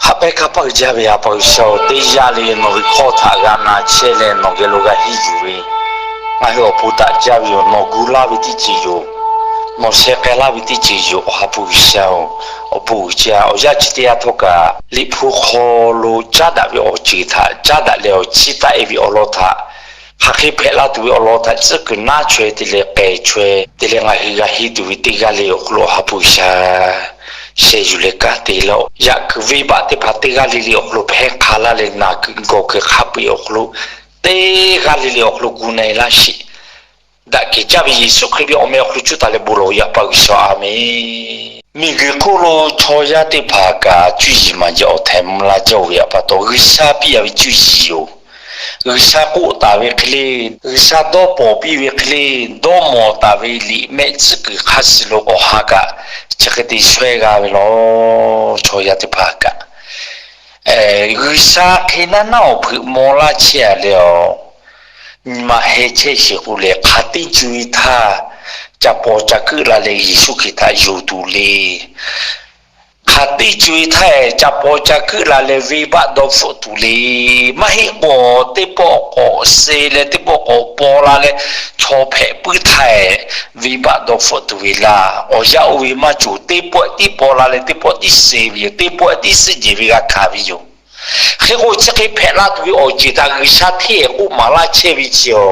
Haꞈ pehnˇ hkanˇ paˆ uiˍ jaˇ ve A pa G'uiˬsha-oˬ, teˇ yanˇ le nawˬ ve hkawˇ htaꞈ g'a na chehˇ leh nawˬ geh lo g'a henˇ yuˬ ve, ngaˬ hui awˬ pon daꞈ jaˇ ve yoˬ. Nawˬ gu laˇ ve teˇ ceuˬ yoˬ. Nawˬ sheh k'ai laˇ ve teˇ ceuˬ yoˬ. Awˬ ha hpu G'uiˬsha-oˬ, awˬ bon uiˍ jaˇ. Awˬ yanˇ chi teˇ yanˇ htawˇ kaꞈ Liꞈ hpu hk'aw lo caˉ daꞈ ve awˬ ceuˬ htaꞈ caˉ daꞈ leh awˬ chiˇ taˆ e ve awˬ lawn htaꞈ hk'aˬ hk'e hpehꞈ la tuˬ ve awˬ lawn htaꞈ tcuhˉ kuiˬ naˉ chaweh te leh k'ehˬ chaweh te leh ngaˬ hui g'a henˇ tuˬ ve teˇ g'aˇ le awˬ hk'aw lo Awˬ ha hpu G'uiˬsha sheh yuˬ leh kanˉ te laˇ-oˆ. Yaꞈ kuiˬ venˇbaˆ teˇ hpaˍ teˇ g'aˇ le le awˬ hk'aw lo hpehˇ hk'a laˇ leh naˬ kuiˬ gawˬ kuiˬ hk'a peu-eˬ awˬ hk'aw lo teˇ g'aˇ le le awˬ hk'aw lo gu na-e laˇ sheˍ. Daꞈ kehˬ jaˇ ve Yeˍsuˆ Hkriꞈ ve awˬ meh awˬ hk'aw lo cuˇ taˍ leh bon lawˬ ve A pa G'uiˬsha-oˬ, a menˬ. Miˬguiˬ hk'oˆ lo chaw yaˇ teˇ hpaˍ kaꞈ cuˇ yiˍ maˍ jaˇ, awˬ htaiˍ mvuh la jaˇ-oˬ ve pa taw, G'uiˬsha piˇ a ve cuˇ yiˍ yoˬ. G'uiˬsha k'oˆ taˍ ve hk'e le, G'uiˬsha dawˇ pawnˍ piˇ ve hk'e le, dawˇ mawˬ taˍ ve liꞈ mehˆ tcuhˉ kuiˬ hk'a shuˍ lo awˬ ha kaꞈ chi hk'e te shawehˇ g'a ve law. Chaw yaˇ teˇ hpaˍ kaꞈ G'uiˬsha hk'e naˉ naˉ awˬ hpeuꞈ maw laˇ chehˇ a leh, nyi ma heh chehˇ sheˍ k'o lehˬ, hk'aˬ teˇ co-e htaˇ ca paw ca keuˆ la leh Yeˍsuˆ Hkriꞈ htaꞈ yonˍ tuˬ le. Hk'aˬ teˇ co-e htaˇ ca paw ca keuˆ la leh venˇbaˆ dawˇ hpfuhˆ tuˬ le. Maˇ heˆ k'o, teˇ pawˆ k'awꞈ se leh teˇ pawˆ k'awꞈ paw la leh chaw hpehꞈ puiˉ htaˇ, venˇbaˆ dawˇ hpfuhˆ tuˬ ve laˇ. Awˬ yanˇ oˇ ve maˇ cawˬ. Teˇ pawˆ tiˉ paw la leh teˇ pawˆ tiˉ se ve yoˬ. Teˇ pawˆ tiˉ suhˆ jehˬ ve g'a hkanˍ ve yoˬ. Hk'e k'o, chi hk'e hpehꞈ la tuˬ ve awˬ ceuˬ htaꞈ G'uiˬsha hteˇ k'oˆ maˍ laˇ chehˇ ve chi-a,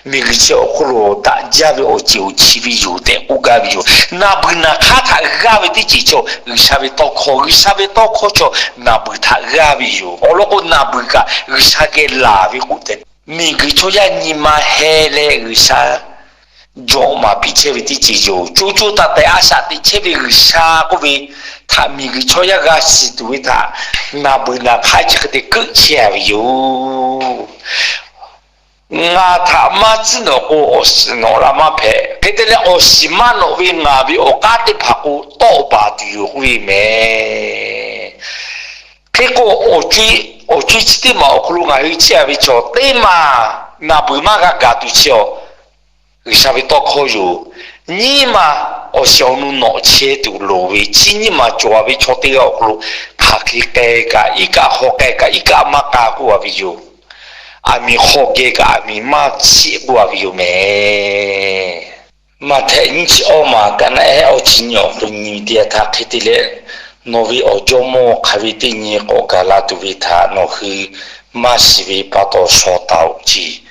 miˬguiˬ chi awˬ hk'oˆ lo daꞈ jaˇ ve awˬ ceuˬ awˬ chi ve yoˬ tehꞈ k'oˆ gaˇ ve yoˬ. Naˬ beuˬ naˬ hk'aˇ htaꞈ g'aˇ ve teˇ ceuˬ chaw G'uiˬsha ve tawˇ hkawˇ, G'uiˬsha ve tawˇ hkawˇ chaw naˬ beuˬ htaꞈ g'aˇ ve yoˬ. Awˬ lawn k'o, naˬ beuˬ kaꞈ G'uiˬsha geh laˬ ve k'oˆ tehꞈ, miˬguiˬ chaw yaˇ nyi ma heh leh G'uiˬsha jawꞈ maˍ piˇ chehˇ ve teˇ ceuˬ yoˬ. Co co taiˍ taiˍ a shaꞈ teꞈ chehˇ ve G'uiˬsha k'oˆ ve htaꞈ miˬguiˬ chaw yaˇ g'a shiˍ tuˬ ve htaꞈ naˬ beuˬ naˬ hk'aˇ chi hk'e te keuˆ chehˇ a ve yoˬ. Ngaˬ htaꞈ maˇ tcuhˉ nawꞈ k'o, awˬ shiˍ nawꞈ la maˇ hpehꞈ. Hk'e te leh, awˬ shiˍ maˇ nawꞈ ve ngaˬ ve awˬ k'aˉ teˇ hpaˍ k'o, tawˆ baˬ tuˬ yoˬ k'oˆ ve mehˍ. Hk'e k'o, awˬ co-e chi teˇ maˬ awˬ hk'aw lo ngaˬ hui chehˇ a ve chaw teˇ maˬ naˬ beuˬ maˇ g'a gaˬ tuˬ chi-a, G'uiˬsha ve tawˇ hkawˇ yoˬ. Nyiˇ maˬ awˬ shiˍ awˬ nu nawꞈ chehˇ tuˬ loˍ ve, chi nyiˇ maˬ cawˬ a ve chaw teˇ g'aˇ awˬ hk'aw lo hk'aˬ hk'e k'ai kaꞈ, iˉ kaˆ hk'aw k'ai kaꞈ, iˉ kaˆ maˇ k'a k'oˆ a ve yoˬ. Aˬ miˍ hk'aw geh kaꞈ aˬ miˍ maˇ chiˆ k'oˆ a ve yoˬ mehˍ. Maꞈhtehˍ nyiˇ chi awˇ maˬ kaꞈ naˆ ehˉ awˇ chi nyi awˬ hk'aw lo nyi ve teˇ yanˇ htaˇ hk'e te leh, nawˬ ve awˬ jawˇmawˇ hk'aˬ ve teˇ nyi k'awꞈ gaˬ la tuˬ ve htaꞈ nawˬ hui maˇ shiˍ ve pa taw shaw taˍ-oꞈ ce.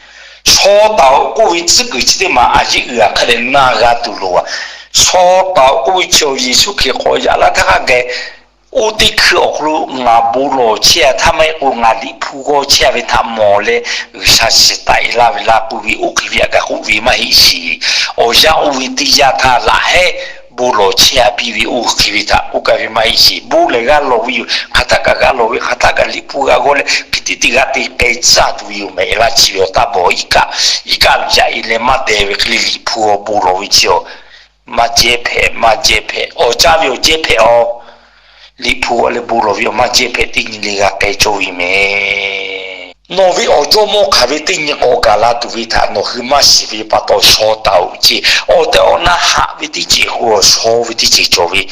Shaw taˍ-oꞈ k'oˆ ve tcuhˉ kuiˬ chi teˇ maˬ a yeˆ uiˍ a hk'e leh na g'a tuˬ loˍ a. Shaw taˍ-oꞈ k'oˆ ve chi awˬ Yeˍsuˆ Hkriꞈ k'awꞈ yaꞈ laˇ htaˇ hk'a gaˬ, oˇ teˇ hkui awˬ hk'aw lo ngaˬ bon lawˬ chehˇ a htaˇ maˇ heˆ k'o, ngaˬ Liꞈ hpu g'awˇ chehˇ a ve htaꞈ mawˬ leh G'uiˬsha shiˍ taˍ e laˇ ve laˇ k'oˆ ve, oˇ hk'e ve htaꞈ kaꞈ k'oˆ ve maˇ heˆ sheˍ. Awˬ yanˇ oˇ ve teˇ yanˇ htaˇ laꞈ hehˉ bon lawˬ chehˇ a piˇ ve oˇ hk'e ve htaꞈ k'oˆ gaˇ ve maˇ heˆ sheˍ. Bon lehˬ g'a lawˬ ve yoˬ. Hk'aˬ htaˆ kaꞈ g'a lawˬ ve, hk'aˬ htaˆ kaꞈ Liꞈ hpu g'a g'awˇ leh hk'e te teˇ g'aˇ te k'ai tcuhˉ tuˬ ve yoˬ mehˍ. Laˇ chi ve awˬ taˇ bawˬ iˉ kaˆ, iˉ kaˆ yaꞈ e leh maˇ deh ve hk'e le Liꞈ hpu g'awˇ bon lawˬ ve chi-a, maˇ jehˇ hpehꞈ, maˇ jehˇ hpehꞈ. Awˬ caˇ ve awˬ jehˇ hpehꞈ-aˬ. Liꞈ hpu g'awˇ leh bon lawˬ ve awˬ maˇ jehˇ hpehꞈ teˇ nyi le g'a k'ai cawˇ ve mehˍ. Nawˬ ve awˬ jawˇmawˇ hk'aˬ ve teˇ nyi k'awꞈ gaˬ la tuˬ ve htaꞈ nawˬ hui maˇ shiˍ ve pa taw shaw taˍ-oꞈ ce. Awˬ tehˬ awˬ na haꞈ ve teˇ ceuˬ k'o, shaw ve teˇ ceuˬ cawˬ ve.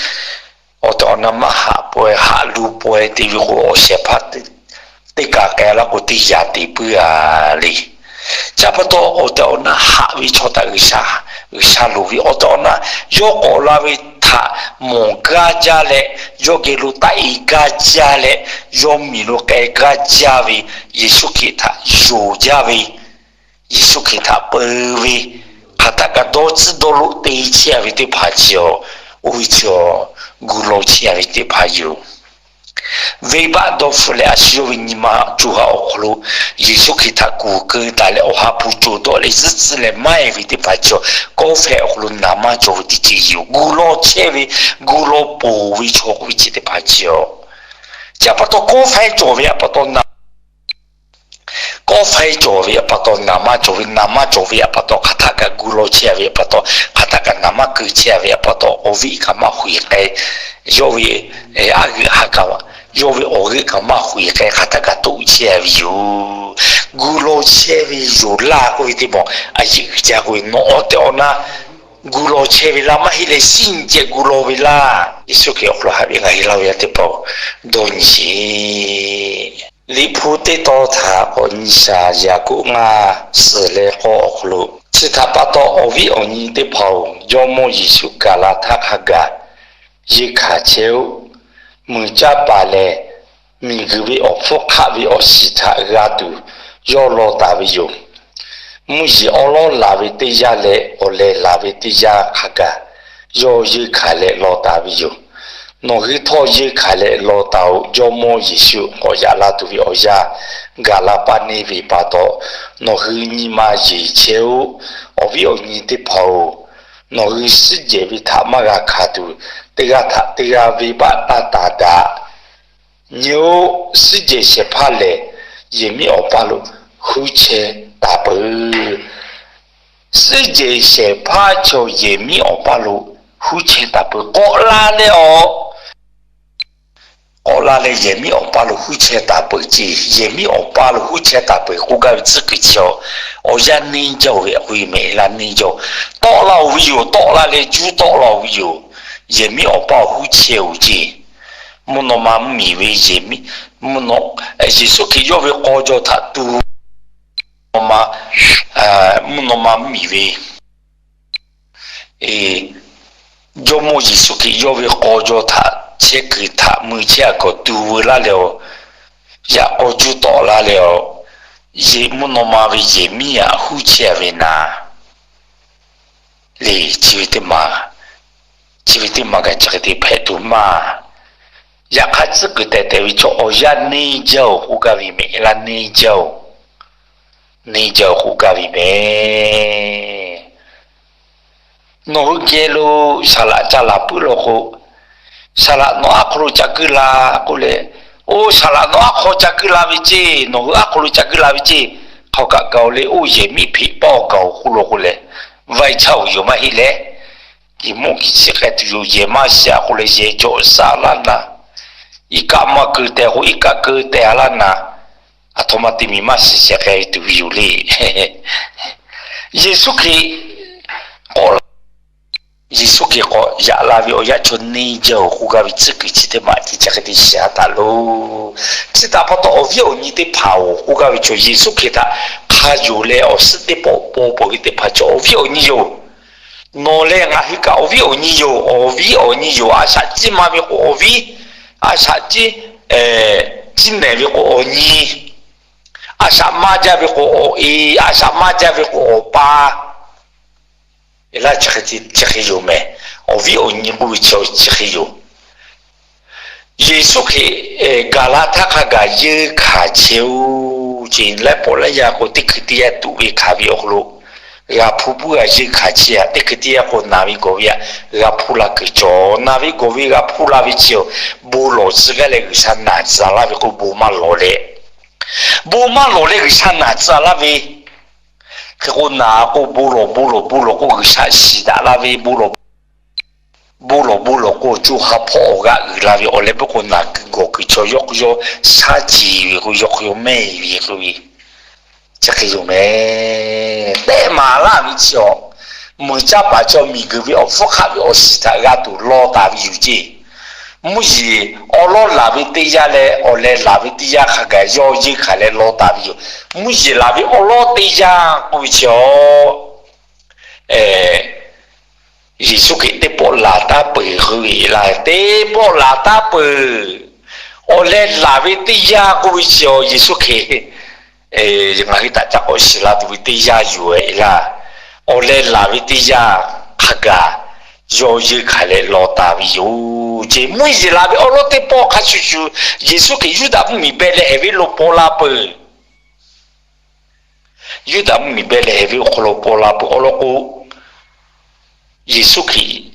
Awˬ tehˬ awˬ na maˇ haꞈ paweh, haꞈ lu paweh te ve k'o, awˬ shehˍ hpaˇ teˇ kaˬ k'ai laˇ k'o, teˇ yaꞈ te puiˉ a le. Chi pa taw, awˬ tehˬ awˬ na haꞈ ve chaw htaꞈ G'uiˬsha, G'uiˬsha loˍ ve awˬ tehˬ awˬ na yawˇ k'awꞈ la ve htaꞈ mawˬ gaˇ jaˇ leh, yawˇ geh lo taˆ e gaˇ jaˇ leh, yawˇ miˬ lo k'ai gaˇ jaˇ ve Yeˍsuˆ Hkriꞈ htaꞈ yonˍ jaˇ ve, Yeˍsuˆ Hkriꞈ htaꞈ peu ve, hk'aˬ htaˆ kaꞈ dawˇ tcuhˉ dawˇ loˆ te chehˇ a ve teˇ hpaˍ chi-a, oˇ ve chi-a, gu law chehˇ a ve teˇ hpaˍ yoˬ. Venˇbaˆ dawˇ hpfuhˆ leh a shu yawˇ ve nyi ma co ha awˬ hk'aw lo Yeˍsuˆ Hkriꞈ htaꞈ kuˬ keu taˍ leh Awˬ ha hpu co dawˆ leh zuhˆ tcuhˉ leh maˇ e ve teˇ hpaˍ chi-a, kawˆ faiˇ awˬ hk'aw lo naˍ maˇ cawˬ ve teˇ ceuˬ yoˬ. Gu law chehˇ ve, gu law ponˬ ve chaw k'oˆ ve chi teˇ hpaˍ chi-a. Chi pa taw kawˆ faiˇ cawˬ ve a pa taw naˍ kawˆ faiˇ cawˬ ve pa taw naˍ maˇ cawˬ ve, naˍ maˇ cawˬ ve pa taw hk'aˬ htaˆ kaꞈ gu law chehˇ ve pa taw, hk'aˬ htaˆ kaꞈ naˍ maˇ keu chehˇ ve pa taw, awˬ viˉ kaꞈ maˇ huiˍ k'ai, yawˇ ve aˉ g'euꞈ ha kaꞈ, yawˇ ve awˬ g'euˆ kaꞈ maˇ huiˍ k'ai, hk'aˬ htaˆ kaꞈ toˆ chehˇ ve yoˬ. Gu law chehˇ ve yoˬ laˇ k'oˆ ve teˇ maˬ a yeꞈ g'a jaˇ k'oˆ ve, nawˬ awˬ tehˬ awˬ na gu law chehˇ ve laˇ, maˇ heˆ leh shinˉ nyi ceh gu law ve laˇ. Yeˍsuˆ Hkriꞈ awˬ hk'aw lo haꞈ ve ngaˬ hui laˇ ve yaˇ teˇ hpaˍ-oˬ, dawˇ nyi sheˍ. Liꞈ hpu teˇ tawn htaꞈ k'awꞈ nyi shaˍ. Yaˍkoˆ ngaˇ suhˍ leh k'awˇ awˬ hk'aw lo, chi htaꞈ pa taw awˬ viˉ awˬ nyi teˇ hpaˍ-oˬ, Jawˇmawˇ Yeˍsuˆ gaˬ la htaˇ hk'a gaˬ yeˇ hkanˍ chehˇ-oˆ. Muiˬ caˇ paˍ lehˬ, miˬguiˬ ve awˬ hpfuhˇ hk'aˆ ve awˬ shiˍ htaꞈ g'a tuˬ yawˇ law taˍ ve yoˬ. Mvuhˇ yeˬ awˉ lawˉ laˬ ve teˇ yanˇ leh awˬ leh laˬ ve teˇ yanˇ hk'a gaˬ yawˇ yeˇ hkanˍ leh law taˍ ve yoˬ. Nawˬ hui htawˇ yeˇ hkanˍ leh law taˍ-oꞈ. Jawˇmawˇ Yeˍsuˆ k'awꞈ yaꞈ la tuˬ ve awˬ yanˇ gaˬ la paˇ neˇ ve pa taw, nawˬ hui nyi ma yeˬ chehˇ-oˆ. Awˬ viˉ awˬ nyi teˇ hpaˍ-oˬ, nawˬ hui suhˉ jehˬ ve htaꞈ maˇ g'a hkanˍ tuˬ, teˇ g'aˇ htaꞈ teˇ g'aˇ venˇbaˆ taˇ taˍ daꞈ. Nyi-oˆ, suhˉ jehˬ shehˍ hpaˇ lehˬ, yehˬ miˉ awˬ paˇ lo huˉ chehˇ taˍ peuˬ. Suhˉ jehˬ shehˍ hpaˇ chaw yehˬ miˉ awˬ paˇ lo huˉ chehˇ taˍ peuˬ. K'awꞈ la leh awˬ, k'awꞈ la leh yehˬ miˉ awˬ paˇ lo huˉ chehˇ taˍ peuˬ ceˇ. Yehˬ miˉ awˬ paˇ lo huˉ chehˇ taˍ peuˬ k'oˆ gaˇ ve tcuhˉ kuiˬ chi-awˬ, awˬ yanˇ neˇ jaˇ-oˬ ve k'oˆ ve mehˍ laˇ. Neˇ jaˇ-oˬ, tawˆ la-oˬ ve yoˬ. Tawˆ la leh juˇ tawˆ la-oˬ ve yoˬ. Yehˬ miˉ awˬ paˇ huˉ chehˇ-oˬ ceˇ. Mvuhˇ naw ma mvuhˇmiˬ ve yehˬ miˉ, Yeˍsuˆ Hkriꞈ yawˇ ve k'aw jaw htaꞈ tu, mvuhˇ naw ma mvuhˇmiˬ ve Jawˇmawˇ Yeˍsuˆ Hkriꞈ yawˇ ve k'aw jaw htaꞈ chehˇ kuiˬ htaꞈ mui chehˇ a kawꞈ tu veu laˇ leh-aˬ, yaꞈ k'aw juˇ tawˆ la leh-aˬ, yehˬ mvuhˇ naw ma ve yehˬ miˉ aꞈ huˉ chehˇ ve naˍ le. Chi ve teˇ maˬ, chi ve teˇ maˬ kaꞈ chi hk'e te hpehꞈ tuˬ maˇ. Yaꞈ hk'aˇ tcuhˉ kuiˬ tehˬ tehˬ ve chaw awˬ yanˇ neˇ jaˇ-oˬ k'oˆ gaˇ ve mehˍ laˇ. Neˇ jaˇ-oˬ, neˇ jaˇ-oˬ k'oˆ gaˇ ve mehˍ. Nawˬ hui geh lo saˍ laꞈ ca laˬ puiˉ law k'o, saˍ laꞈ nawˬ aˉ hk'aw lo ca guiˇ la k'oˆ leh, oˇ saˍ laꞈ nawˬ aˉ hk'aw ca guiˇ la ve ceˇ, nawˬ hui aˉ hk'aw lo ca guiˇ la ve ceˇ, hk'aw kaꞈ gaˬ-oˬ le, oˇ yehˬ miˉ hpeꞈ paˇ-oˬ gaˬ-oˬ k'oˆ law k'o leh, vaiˇ chaˇ-oˬ yoˬ maˇ heˆ leh, kiˬ mawˇ kiˬ chi k'ai tuˬ yoˬ. Yehˬ maˇ shiˍ a k'oˆ leh yehˬ jawꞈ shaˆ laˇ naˍ, iˉ kaˆ maˇ keu tehˬ k'o iˉ kaˆ keu tehˬ a laˇ naˍ, aˬ htoꞈ ma te miˬ maˇ shiˍ shehˍ k'ai tuˬ ve yoˬ le. Yeˍsuˆ Hkriꞈ k'awꞈ la, Yeˍsuˆ Hkriꞈ k'awꞈ yaꞈ la ve awˬ yanˇ chaw neˇ jaˇ-oˬ k'oˆ gaˇ ve tcuhˉ kuiˬ chi teˇ maˬ chi chi hk'e te shiˍ a taˍ loˬ. Chi htaꞈ pa taw awˬ viˉ awˬ nyi teˇ hpaˍ-oˬ k'oˆ gaˇ ve chaw Yeˍsuˆ Hkriꞈ htaꞈ hk'a yonˍ leh awˬ suhˉ teˇ pawˆ paw peuˬ ve teˇ hpaˍ chaw awˬ viˉ awˬ nyi yoˬ. Nawˬ leh ngaˬ hui kaꞈ awˬ viˉ awˬ nyi yoˬ. Awˬ viˉ awˬ nyi yoˬ. A shaꞈ ciˇ ma ve k'o awˬ viˉ, a shaꞈ ciˇ, ciˇ nehˬ ve k'o awˬ nyi, a shaꞈ maˇ jaˇ ve k'o awˬ e, a shaꞈ maˇ jaˇ ve k'o awˬ pa. Eˬ laˇ, chi hk'e yoˬ mehˍ. Awˬ viˉ awˬ nyi k'oˆ ve chi chi hk'e yoˬ. Yeˍsuˆ Hkriꞈ gaˬ la htaˇ hk'a gaˬ yeunˇ hkanˍ chehˇ-oˬ ceˇ. Laiˉ pawˆ laiˉ yaˇ k'o teˇ hkui teˇ yanˇ tuꞈ ve hkanˍ ve awˬ hk'aw lo g'a hpuˇ puiˉ g'a yeunˇ hkanˍ chehˇ-a. Teˇ hkui teˇ yanˇ k'o naˍ ve gawˬ ve aꞈ g'a hpuˇ la kuiˬ cawˬ. Naˍ ve gawˬ ve g'a hpuˇ la ve chi-oˬ, bon lawˬ tcuh gaˇ leh G'uiˬsha naˬ tcuh laˇ ve k'o bon maˇ lawˬ leh, bon maˇ lawˬ leh G'uiˬsha naˬ tcuh laˇ ve hk'e k'o, naˬ k'o bon lawˬ bon lawˬ bon lawˬ k'o G'uiˬsha shiˍ daꞈ la ve, bon lawˬ bon lawˬ bon lawˬ k'o co ha hpawˇ awˬ g'aꞈ uiˍ la ve awˬ leh, bon k'o naˬ kuiˬ gawˬ kuiˬ chaw yawˇ k'o yawˇ shaˉ ceˬ ve k'o, yawˇ k'o yawˇ mehˇ ve k'o ve, chi hk'e yoˬ mehˍ. Tehˆ maˍ laˇ ve chi-awˬ, mui caˇ paˍ chaw miˬguiˬ ve awˬ hpfuhˇ hk'aˆ ve awˬ shiˍ htaꞈ g'a tuˬ law taˍ ve yoˬ ceˇ. Mvuhˇ yeˬ awˉ lawˉ laˬ ve teˇ yanˇ leh awˬ leh laˬ ve teˇ yanˇ hk'a gaˬ yawˇ yeunˇ hkanˍ leh law taˍ ve yoˬ. Mvuhˇ yeˬ laˬ ve awˉ lawˉ teˇ yanˇ k'oˆ ve chi-awˬ, Yeˍsuˆ Hkriꞈ teˇ pawˆ laˬ taˉ peuˬ k'oˆ ve laˇ. Teˇ pawˆ laˬ taˉ peuˬ. Awˬ leh laˬ ve teˇ yanˇ k'oˆ ve chi-awˬ, Yeˍsuˆ Hkriꞈ ngaˬ hui htaꞈ ca k'awꞈ shiˍ la tuˬ ve teˇ yanˇ yoˬ-e laˇ. Awˬ leh laˬ ve teˇ yanˇ hk'a gaˬ yawˇ yeunˇ hkanˍ leh law taˍ ve yoˬ ceˇ. Mvuhˇ yeˬ laˬ ve awˉ lawˉ teˇ pawˆ hk'a shuˍ shuˍ, Yeˍsuˆ Hkriꞈ Yuˇdaꞈ mvuhˇmiˬ beh leh heh ve lo paw la peuˬ. Yuˇdaꞈ mvuhˇmiˬ beh leh heh ve awˬ hk'aw lo paw la peuˬ awˬ lawn k'o, Yeˍsuˆ Hkriꞈ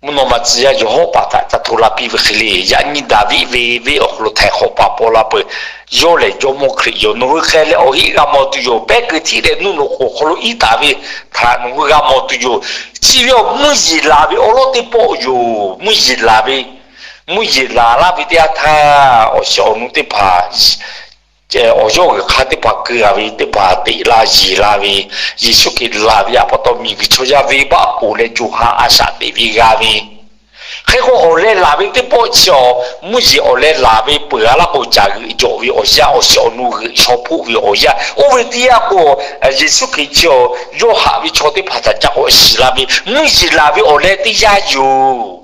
mvuhˇ naw ma tcuh yaˇ yawˬ hawˉ paˍ htaꞈ ca hto la piˇ ve hk'e le. Yaꞈ nyi Daˍviˆ ve venˇ awˬ hk'aw lo htaiˍ hk'awꞈ paˍ paw la peuˬ, yawˇ lehˬ Jawˇmawˇ Hkriꞈ yoˬ. Nawˬ hui hk'e leh awˬ heˆ g'a mawˬ tuˬ yoˬ. Pehˉ keu htiˆ leh nuˇ loꞈ k'oˍ awˬ hk'aw lo iˉ taˍ ve htaꞈ nawˬ hui g'a mawˬ tuˬ yoˬ. Chi ve awˬ mvuhˇ yeˬ laˬ ve awˉ lawˉ teˇ pawˆ yoˬ. Mvuhˇ yeˬ laˬ ve, mvuhˇ yeˬ laˬ laˇ ve teˇ yanˇ htaˇ, awˬ shiˍ awˬ nu teˇ hpaˍ, awˬ yawˇ g'uiˬ hk'a teˇ hpaˍ keu a ve teˇ hpaˍ teꞈ la yeˬ la ve, Yeˍsuˆ Hkriꞈ laˬ ve htaꞈ pa taw miˬguiˬ chaw yaˇ venˇbaˆ ponˬ leh co ha a shaꞈ teꞈ ve g'a ve, hk'e k'o awˬ leh laˬ ve teˇ pawˆ chi awˬ mvuhˇ yeˬ awˬ leh laˬ ve peuˬ a laˇ k'o, caˬ g'euꞈ jawꞈ ve awˬ yanˇ, awˬ shiˍ awˬ nu g'euꞈ shaw hpoˆ ve awˬ yanˇ, oˇ ve teˇ yanˇ k'o, Yeˍsuˆ Hkriꞈ chi awˬ yawˇ haꞈ ve chaw teˇ hpaˍ htaꞈ ca k'awꞈ shiˍ la ve mvuhˇ yeˬ laˬ ve awˬ leh teˇ yanˇ yoˬ.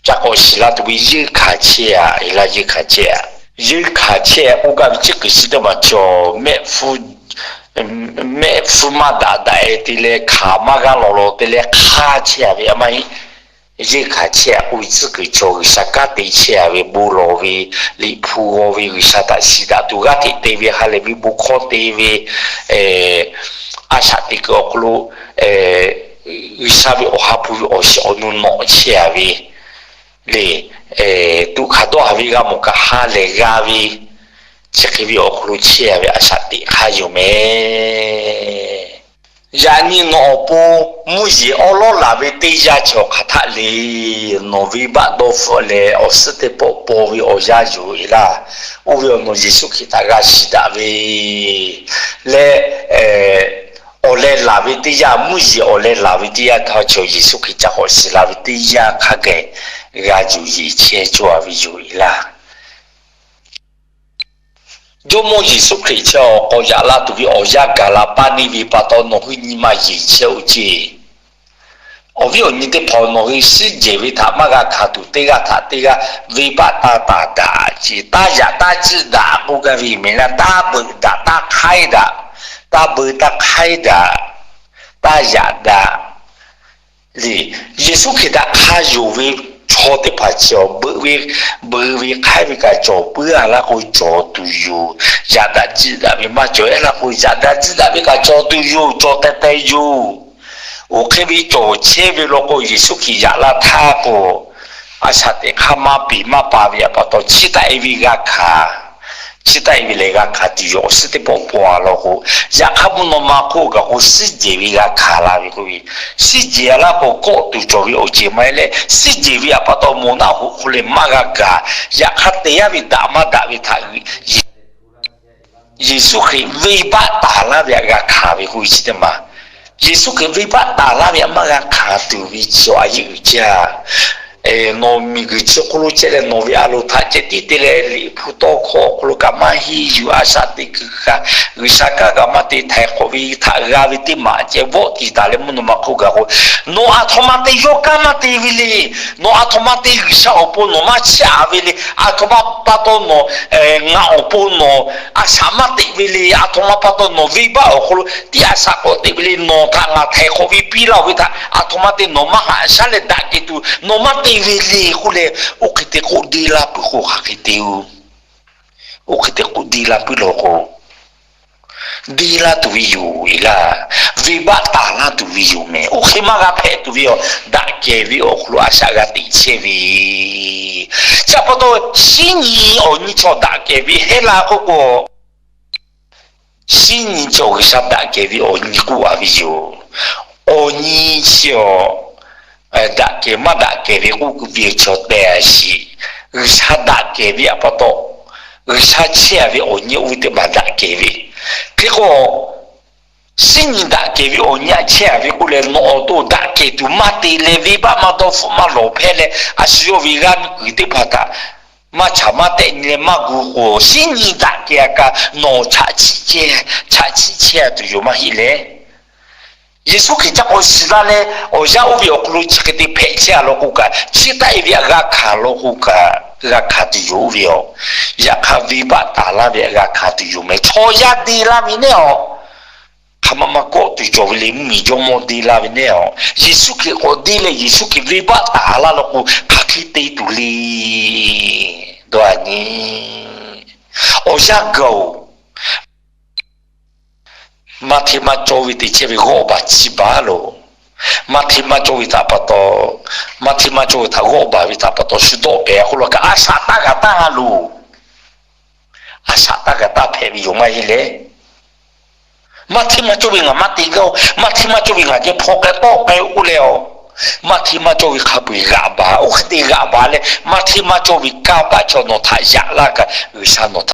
Ca k'awꞈ shiˍ la tuˬ ve yeunˇ hkanˍ chehˇ a, e laˇ yeunˇ hkanˍ chehˇ a. Yeunˇ hkanˍ chehˇ k'oˆ gaˇ ve tcuhˉ kuiˬ chi teˇ maˬ cawˬ, mehˆ hpfuhˇ maˇ daꞈ daꞈ e te leh hkanˍ maˇ g'aˇ lawˬ lawˬ te leh hk'aˇ chehˇ a ve a maˇ heˆ. Yeunˇ hkanˍ chehˇ a k'oˆ ve tcuhˉ kuiˬ cawˬ, G'uiˬsha kanˉ te chehˇ a ve bon lawˬ ve, liꞈ hpu g'aw ve, G'uiˬsha htaꞈ shiˍ daꞈ tuˬ g'aˇ hteꞈ te ve, ha lehˬ ve bon hkawˇ te ve, a shaꞈ teꞈ kuiˬ awˬ hk'aw lo G'uiˬsha ve awˬ ha hpu ve awˬ shiˍ awˬ nu nawꞈ chehˇ a ve le. Tuꞈ hkanˍ dawˇ haˍ ve g'a mawˬ kaꞈ ha lehˬ g'a ve, chi hk'e ve awˬ hk'aw lo chehˇ a ve a shaꞈ teꞈ hk'aˇ yoˬ meh. Yaꞈ nyi nawˬ awˬ pon mvuhˇ yeˬ awˉ lawˉ laˬ ve teˇ yanˇ chi awˬ hk'aˬ htaˆ le. Nawˬ venˇbaˆ dawˇ hpfuhˆ leh awˬ suhˉ teˇ pawˆ paw ve awˬ yanˇ yoˬ e laˇ. Oˇ ve awˬ nawˬ Yeˍsuˆ Hkriꞈ htaꞈ g'a shiˍ daꞈ ve leh, awˬ leh laˬ ve teˇ yanˇ, mvuhˇ yeˬ awˬ leh laˬ ve teˇ yanˇ htaˇ chi Yeˍsuˆ Hkriꞈ ca k'awꞈ shiˍ la ve teˇ yanˇ hk'a gaˬ g'a yuˬ yeˬ chehˇ cawˇ a ve yoˬ e laˇ. Jawˇmawˇ Yeˍsuˆ Hkriꞈ chi awˬ k'awꞈ yaꞈ la tuˬ ve awˬ yanˇ gaˬ la paˇ neˇ ve pa taw nawˬ hui nyi ma yeˬ chehˇ oˇ ceˇ. Awˬ viˉ awˬ nyi teˇ hpaˍ, nawˬ hui suhˉ jehˬ ve htaꞈ maˇ g'a hkanˍ tuˬ, teˇ g'aˇ htaꞈ teˇ g'aˇ venˇbaˆ taˇ taˍ daꞈ ceˇ, taˇ yaꞈ taˇ ciˇ daꞈ k'oˆ gaˇ ve meh laˇ, taˇ beuꞈ daꞈ taˇ hk'aiˉ daꞈ, taˇ beuꞈ taˇ hk'aiˉ daꞈ, taˇ yaꞈ daꞈ le. Yeˍsuˆ Hkriꞈ htaꞈ hk'a yonˍ ve chaw teˇ hpaˍ chi awˬ beuꞈ ve, beuꞈ ve hk'aiˉ ve kaꞈ cawˬ puiˉ a laˇ k'o cawˬ tuˬ yoˬ. Yaꞈ daꞈ ciˇ daꞈ ve maˇ cawˬ e laˇ k'o, yaꞈ daꞈ ciˇ daꞈ ve kaꞈ cawˬ tuˬ yoˬ, cawˬ teh teh yoˬ. Oˇ hk'e ve cawˬ chehˇ ve law k'o, Yeˍsuˆ Hkriꞈ yaꞈ la htaˇ k'o, a shaꞈ teꞈ hk'aˇ maˇ peˍ maˇ pa ve pa taw, chi taˆ e ve g'a hkanˍ, chi taˆ e ve lehˬ g'a hkanˍ tuˬ yoˬ. Awˬ suhˉ teˇ pawˆ paw a law k'o, yaꞈ hk'aˇ mvuhˇ naw ma hk'oˆ gaˬ k'o suhˉ jehˬ ve g'a hkanˍ la ve k'oˆ ve, suhˉ jehˬ a laˇ k'o kawˆ tuˬ cawˬ ve awˬ ceuˬ maˇ heˆ leh, suhˉ jehˬ ve pa taw mawˬ naˆ hoꞈ hk'oˆ leh maˇ g'a gaˬ. Yaꞈ hk'aˇ te yaˇ ve daꞈ maˇ daꞈ ve htaꞈ Yeˍsuˆ Hkriꞈ venˇbaˆ taˍ laˇ ve htaꞈ g'a hkanˍ ve k'oˆ ve chi teˇ maˬ. Yeˍsuˆ Hkriꞈ venˇbaˆ taˍ laˇ ve htaꞈ maˇ g'a hkanˍ tuˬ ve chi awˬ a yeˇ uiˍ jaˇ. Nawˬ miˬguiˬ chi hk'oˆ lo chehˇ leh nawˬ ve a loˍ htaꞈ ceh tiˉ te leh liꞈ hpu tawˇ hkawˇ awˬ hk'aw lo kaꞈ maˇ henˇ yuˬ, a shaꞈ teꞈ kuiˬ kaꞈ G'uiˬsha kanˉ kaꞈ maˇ te, htaiˍ hk'awꞈ ve htaꞈ g'a ve teˇ maˬ ceh vawˆ tiˍ taˍ leh mvuhˇ naw ma hk'oˆ gaˬ k'o, nawˬ aˬ htoꞈ ma te yawˇ kanˉ maˇ te ve le. Nawˬ aˬ htoꞈ ma te G'uiˬsha awˬ pon nawˬ maˇ chiˇ aꞈ ve le. Aˬ htoꞈ ma pa taw nawˬ ngaˬ awˬ pon nawˬ a shaꞈ maˇ teꞈ ve le. Aˬ htoꞈ ma pa taw nawˬ venˇbaˆ awˬ hk'aw lo tiˉ a shaꞈ k'awꞈ teꞈ ve le. Nawˬ htaꞈ ngaˬ htaiˍ hk'awꞈ ve piˇ laˇ-oˬ ve htaꞈ aˬ htoꞈ ma te nawˬ maˇ haꞈ shaˉ leh daꞈ kehˬ tuˬ nawˬ maˇ te ve le k'oˆ leh, oˇ hk'e te k'oˆ deˇ laˇ puiˉ k'o hk'aˬ hk'e te-o. Oˇ hk'e te k'oˆ deˇ laˇ puiˉ law k'o, deˇ laˇ tuˬ ve yoˬ e laˇ. Venˇbaˆ taˍ laˇ tuˬ ve yoˬ meh. Oˇ hk'e maˇ g'a hpehꞈ tuˬ ve yoˬ. Daꞈ kehˬ ve awˬ hk'aw lo a shaꞈ g'a teꞈ chehˇ ve chi pa taw, shinˉ nyi awˬ nyi chaw daꞈ kehˬ ve heˉ laˇ k'oˆ k'o, shinˉ nyi chaw G'uiˬsha daꞈ kehˬ ve awˬ nyi k'oˆ a ve yoˬ. Awˬ nyi chi awˬ daꞈ kehˬ maˇ daꞈ kehˬ ve k'oˆ kuiˬ ve chaw tehꞈ a shiˍ. G'uiˬsha daꞈ kehˬ ve pa taw, G'uiˬsha chehˇ a ve awˬ nyi oˇ ve teˇ maˬ daꞈ kehˬ ve. Hk'e k'o, shinˉ nyi daꞈ kehˬ ve awˬ nyi aꞈ chehˇ a ve k'oˆ leh, nawˬ awˬ to daꞈ kehˬ tuˬ maˇ te leh, venˇbaˆ maˇ dawˇ hpfuhˆ maˇ lawˬ hpehˇ leh, a shu yawˇ ve g'aˇ nuˇ kuiˬ teˇ hpaˍ htaꞈ maˇ chaꞈ maˇ tehˆ nyi leh maˇ gu k'o, shinˉ nyi daꞈ kehˬ a kaꞈ nawˬ chaꞈ chiˆ chehˇ, chaꞈ chiˆ chehˇ a tuˬ yoˬ maˇ heˆ leh, Yeˍsuˆ Hkriꞈ ca k'awꞈ shiˍ la leh, awˬ yanˇ oˇ ve awˬ hk'aw lo chi hk'e te hpehꞈ chehˇ a law k'o kaꞈ, chi taˆ e ve htaꞈ g'a hkanˍ law k'o kaꞈ, g'a hkanˍ tuˬ yoˬ oˇ ve yoˬ. Yaꞈ hk'aˇ, venˇbaˆ taˍ laˇ ve htaꞈ g'a hkanˍ tuˬ yoˬ meh. Chaw yaˇ deˇ laˇ ve neˉ awˬ, hk'aˬ ma ma kawˆ tuˬ cawˬ ve le, mvuhˇ miˬ jawˇmawˇ deˇ laˇ ve neˉ awˬ, Yeˍsuˆ Hkriꞈ k'awꞈ deˇ leh Yeˍsuˆ Hkriꞈ venˇbaˆ taˍ laˇ law k'o, hk'aˬ hk'e te tuˬ le. Dawˇ a nyi, awˬ yanˇ gaˬ-oˬ, maˇ hteˇ maˇ cawˇ ve te chehˇ ve g'awˇ baˬ chi baˬ loˬ. Maˇ hteˇ maˇ cawˇ ve htaꞈ pa taw, maˇ hteˇ maˇ cawˇ ve htaꞈ g'awˆ baˬ ve htaꞈ pa taw shu dawˆ pehˍ k'oˆ lo kaꞈ, a shaꞈ taˇ g'a taˇ ha loˬ. A shaꞈ taˇ g'a taˇ hpehꞈ ve yoˬ maˇ heˆ le. Maˇ hteˇ maˇ cawˇ ve ngaˬ maˇ te gaˇ-oˬ, maˇ hteˇ maˇ cawˇ ve ngaˬ geh hpaw k'ai tawˆ k'ai-o k'oˆ leh-aˬ, maˇ hteˇ maˇ cawˇ ve hk'a peu-eˬ g'aꞈ baˬ, oˇ hk'e te g'aꞈ baˬ leh maˇ hteˇ maˇ cawˇ ve kanˇ paˆ chaw nawˬ htaꞈ yaꞈ laˇ kaꞈ, G'uiˬsha nawˬ